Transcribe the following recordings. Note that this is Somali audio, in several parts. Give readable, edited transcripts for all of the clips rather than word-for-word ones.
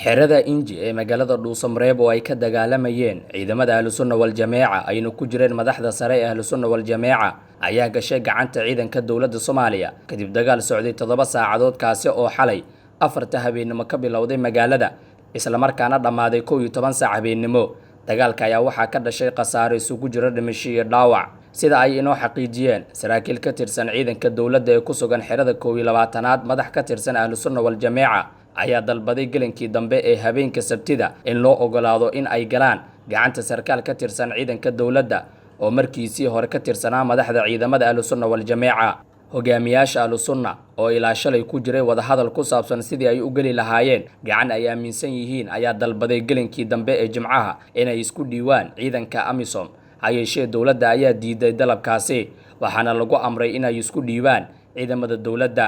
Xerada Inji ee magaalada Dhuusamareeb oo ay ka dagaalamayeen ciidamada Ahlusunna Wal-Jameeca ayna ku jireen madaxda sare ee Ahlusunna Wal-Jameeca ayaa gashay gacanta ciidanka dowladda Soomaaliya kadib dagaal socday 7 saacadood, kaasi oo xalay 4ta habeenimo ka bilowday magaalada islamarkaana dhammaaday 11 saac habeenimo. Dagaalka ayaa waxaa ka dhashay khasaaro isugu jira dhimasho iyo dhaawac, sida ay inoo xaqiijiyeen saraakiil ka tirsan ciidanka dowladda ee ku sugan xerada 21aad. Madax ka tirsan Ahlusunna Wal-Jameeca ayaa dalbaday gelinkii dambe ee habeenka Sabtida in loo ogolaado in ay galaan gacanta sarkaal ka tirsan ciidanka dowladda oo markiisii hore ka tirsanaa madaxda ciidamada Ahlusunna Wal-Jameeca. Hogaamiyaasha Ahlusunna oo ilaa shalay ku jiray wadahadal ku saabsan sidii ay u geli lahaayeen gacan ay aaminsan yihiin ayaa dalbaday gelinkii dambe ee Jimcaha inay isku dhiiwaan ciidanka AMISOM. Ha yeeshee dowladda ayaa diiday dalabkaasi, waxaana lagu amray inay isku dhiibaan ciidamada dowladda.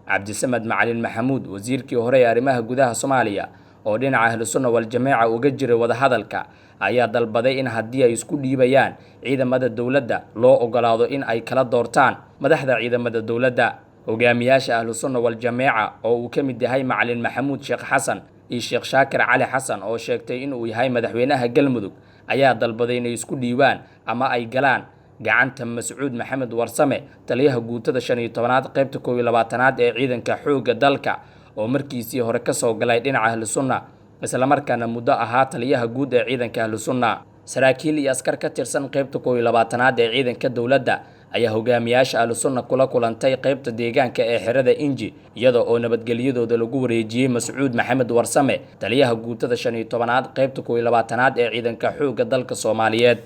Cabdisamed Macalin Maxamuud, wasiirkii hore ee arrimaha gudaha Soomaaliya oo dhinaca Ahlusunna Wal-Jameeca uga jiray wadahadalka, ayaa dalbaday in haddii ay isku dhiibayaan ciidamada dowladda loo ogolaado in ay kala doortaan madaxda ciidamada dowladda. Hogaamiyaasha Ahlusunna Wal-Jameeca oo uu ka mid yahay Macalin Maxamuud Sheekh Xasan iyo Sheekh Shaakir Cali Xasan oo sheegtay in uu yahay madaxweynaha Galmudug ayaa dalbaday inay isku dhiibaan ama ay galaan gacanta Mascuud Maxamed Warsame, taliyaha guutada 15aad qaybta 21aad ee ciidanka xoogga dalka oo markiisii hore ka soo galay dhinaca Ahlusunna islamarkaana muddo ahaa taliyaha guud ee ciidanka Ahlusunna. Saraakiil iyo askar ka tirsan qaybta 21aad ee ciidanka dowladda ayaa hogaamiyaasha Ahlusunna kula kulantay qaybta deegaanka ee xerada Inji, iyada oo nabadgelyadooda lagu wareejiyey Mascuud Maxamed Warsame, taliyaha guutada 15aad qaybta 21aad ee ciidanka xoogga dalka Soomaaliyeed.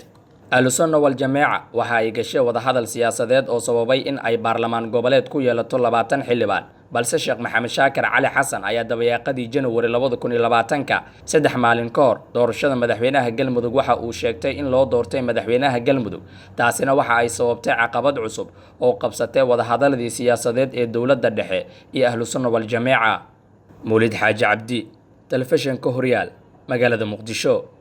Ahlusunna Wal-Jameeca waxa ay gashay wadahadal siyaasadeed oo sababay in ay baarlamaan goboleed ku yeelato 20 xildhibaan, balse Sheekh Maxamed Shaakir Cali Xasan ayaa dabayaaqadii January 2020-ka, 3 maalin ka hor doorashada madaxweynaha Galmudug, waxa uu sheegtay in loo doortay madaxweynaha Galmudug. Taasina waxa ay sababtay caqabad cusub oo qabsatay wadahadaladii siyaasadeed ee dowladda dhexe iyo Ahlusunna Wal-Jameeca. Mawlid Xaaji Cabdi, telefishinka Horyaal, magaalada Muqdisho.